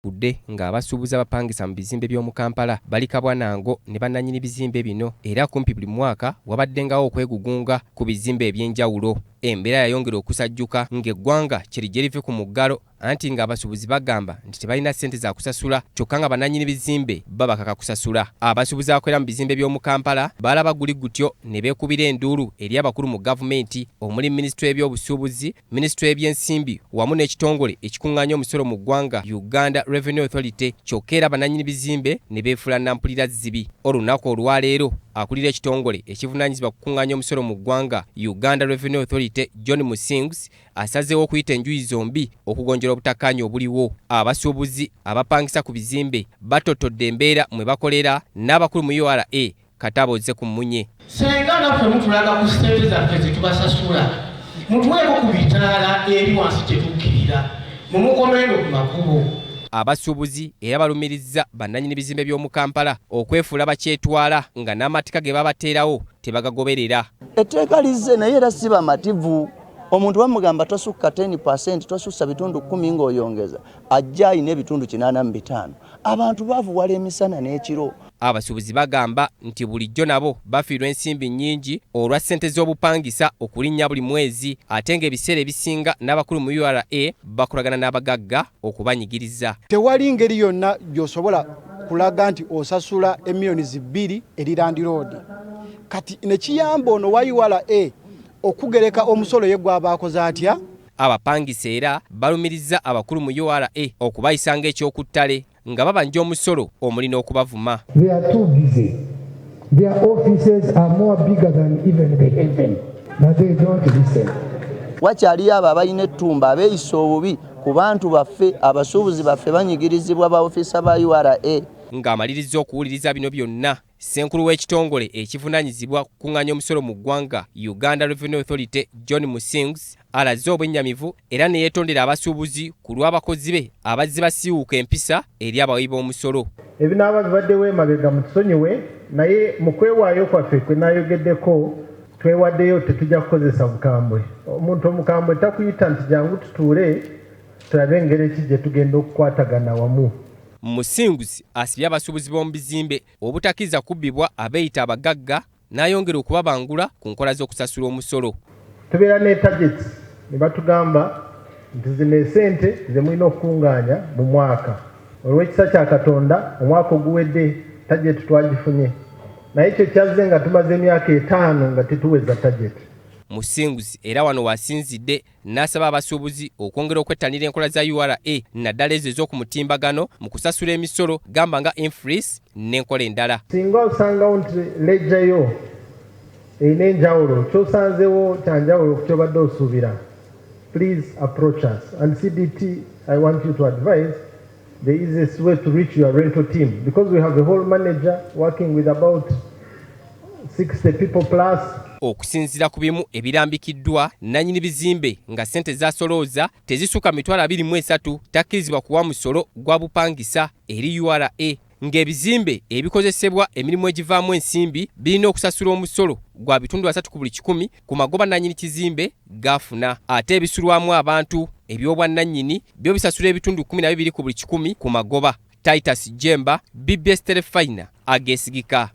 Budde ng'abasuubuzi abapangisa mu bizimbe by'omu Kampala bali kabwanango ne bannannyini bizimbe bino, era kumpi buli mwaka wabaddengawo okwegugunga ku bizimbe eby'enjawulo. Embeera yayongera okusajjuka ng'eggwanga kyerijje live ku muggalo, anti ng'abasuubuzi bagamba nti tebalina ssente za kusasula, kyokka nga bannannyini bizimbe babakaka kusasula. Abasuubuzi abakolera mu bizimbe by'omu Kampala baalaba guli gutyo ne beekubira enduulu eri abakulu mu gavumenti omuli minisitule y'ebyobusuubuzi, minisitule y'ebyensimbi wamu n'ekitongole ekikuŋŋaanya omusolo mu ggwanga, Uganda Revenue Authority, kyokka era bannannyini bizimbe ne beefuula nampulira zzibi. Olunaku olwaleero akulira ekitongole ekivunaanyizibwa ku kukuŋŋaanya omusolo mu ggwanga, Uganda Revenue Authority, John Musinguzi, asazeewo okuyita enjuyi zombi okugonjola obutakkaanya obuliwo. Abasuubuzi abapangisa ku bizimbe batottodde embeera mwe bakolera n'abakulu mu URA kataboze ku mmunye. Senga naffe mutulaga ku ssente zaffe zetubasasula, mutuweeko ku bitaala eri wansi gye tukkirira, mumukomeeno ku makubo. Abasuubuzi era balumirizza bannannyini bizimbe by'omu Kampala okwefuula bakyetwala nga n'amateeka ge babateerawo tebagagoberera. Etteeka lizze, naye era si bamativu. Omuntu bamugamba tosukka 10, tosussa bitundu 10 ng'oyongeza, ajja ayina ebitundu 85. Abantu baavuwala emisana n'ekiro. Abasuubuzi bagamba nti bulijjo nabo bafiirwa ensimbi nnyingi olwa ssente z'obupangisa okulinnya buli mwezi, ate ng'ebiseera ebisinga n'abakulu mu URA bakolagana n'abagagga okubanyigiriza. Tewali ngeri yonna gy'osobola kulaga nti osasula emiliyoni 2 eri landlord. Kati nekiyamba ono wa URA okugereka omusolo ye gwaba akoze atya? Abapangisa era balumiriza abakulu mu URA okubayisa ng'ekyokuttale nga babanja omusolo omuli n'okubavuma. They are too busy. Their offices are more bigger than even the heaven, but they don't listen. Wakyaliyo abo abalina ettumba, abeeyisa obubi ku bantu baffe. Abasuubuzi baffe banyigirizibwa ba ofiisa ba URA. Ng'amaliriza okuwuliriza bino byonna, ssenkulu w'ekitongole ekivunaanyizibwa kukuŋŋaanya omusolo mu ggwanga, Uganda Revenue Authority, John Musinguzi, alaze obwennyamivu era ne yeetondera abasuubuzi ku lw'abakozi be abazze basiiwuuka empisa eri abawi b'omusolo. Ebinaaba bibaddewo emabega mutusonyiwe, naye mu kwewaayo kwaffe kwe naayogeddeko, twewaddeyo, tetujja kukozesa bukambwe. Omuntu omukambwe takuyita nti jangu tutuule tulabe engeri ki gye tugenda okukwatagana wamu. Musinguzi asibye abasuubuzi b'omu bizimbe obutakkiriza kubbibwa abeeyita abagagga, n'ayongera okubabangula ku nkola z'okusasula omusolo. Tubeera ne targets ne batugamba nti zino esente ze mulina okukungaanya mu mwaka. Olw'ekisa kya Katonda, omwaka oguwedde target twagifunye, naye ekyo kyazze nga tumaze emyaka 5 nga tetuweza target. Musinguzi era wano wasinzidde n'asaba abasuubuzi okwongera okwettanira enkola za URA, naddala ezo ez'oku mutimbagano mu kusasula emisolo, gamba nga EFRIS n'enkola endala. Singa osangawo nti ledger yo erina enjawulo, kyosanzewo kyanjawulo ku kyobadde osuubira, please approach us. And CDT, I want you to advise the easiest way to reach your rental team, because we have a hall manager working with about 60 people plus. Okusinziira ku bimu ebirambikiddwa, nannyini bizimbe nga ssente zasolooza tezisukka 23,000 takkirizibwa kuwa musolo gwa bupangisa eri URA, ng'ebizimbe ebikozesebwa emirimu egivaamu ensimbi birina okusasula omusolo gwa bitundu 30 ku buli kikumi ku magoba nannyini kizimbe gafuna, ate ebisulwamu abantu eby'obwannannyini byo bisasula ebitundu 12 ku buli kikumi ku magoba. Titus Jemba, BBS Terefayina, ageesigika.